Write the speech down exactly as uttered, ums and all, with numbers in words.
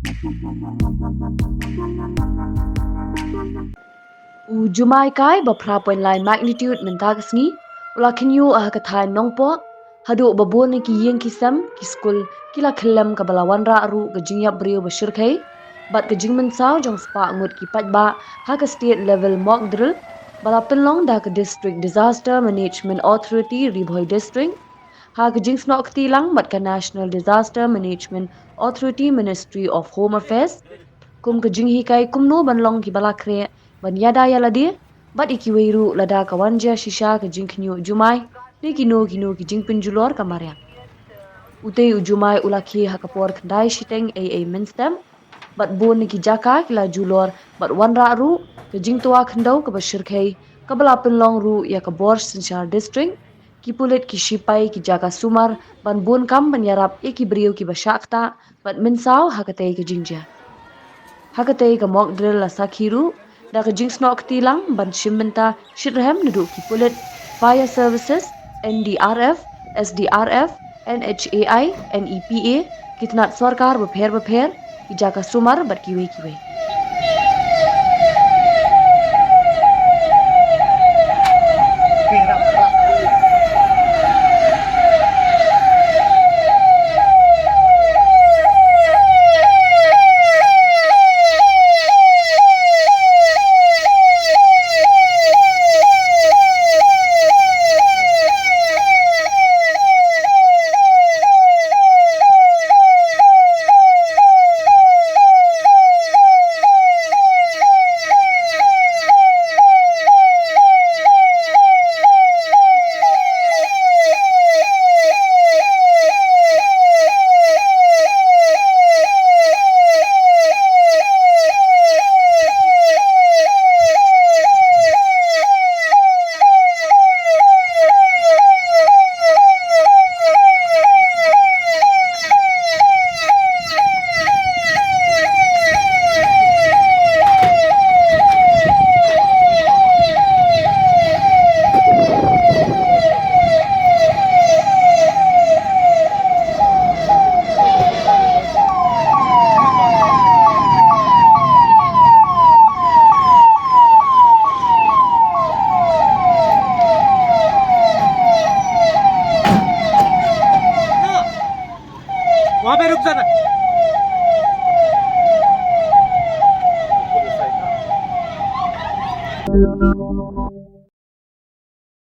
U jumai kai ba phra point lai magnitude mynta ka sngi u la khynñiuh ha ka thaiñ Nongpoh, haduh ba bun na ki ïing ki sem, ki skul, ki la khyllem, kaba la wanrah ruh ka jingïap briew ba shyrkhei bad ka jingmynsaw jong spah ngut ki paidbah ha ka state level mock drill ba la pynlong da ka District Disaster Management Authority, Ri Bhoi District, ha ka jingsnoh kti lang bad ka National Disaster Management Authority, Ministry of Home Affairs, kum ka jinghikai kumno ban long kiba la khreh ban ïada ïa lade bad ïa kiwei ruh, lada ka wan jia shisha ka jingkhynñiuh jumai ne kino kino ki jingpynjulor ka mariang. Utei u jumai u la khie ha ka por khyndai shiteng eiei mynstep bad bun na ki jaka ki la julor bad wanrah ruh ka jingtwa khyndew kaba shyrkhei, kaba la pynlong ruh ïa ka bor synshar district, ki pulit, ki shipai, ki jaka sumar ban bun kam ban ïarap ïa ki briew kiba shah ktah bad mynsaw ha katei ka jingjia. Ha katei ka mock drill la sakhi ruh da ka jingsnoh kti lang ban shim bynta shitrhem naduh ki pulit, fire services, N D R F, S D R F, N H A I, N E P A, ki tnat sorkar bapher bapher, ki jaka sumar bad kiwei kiwei. वहां पे रुक जाना।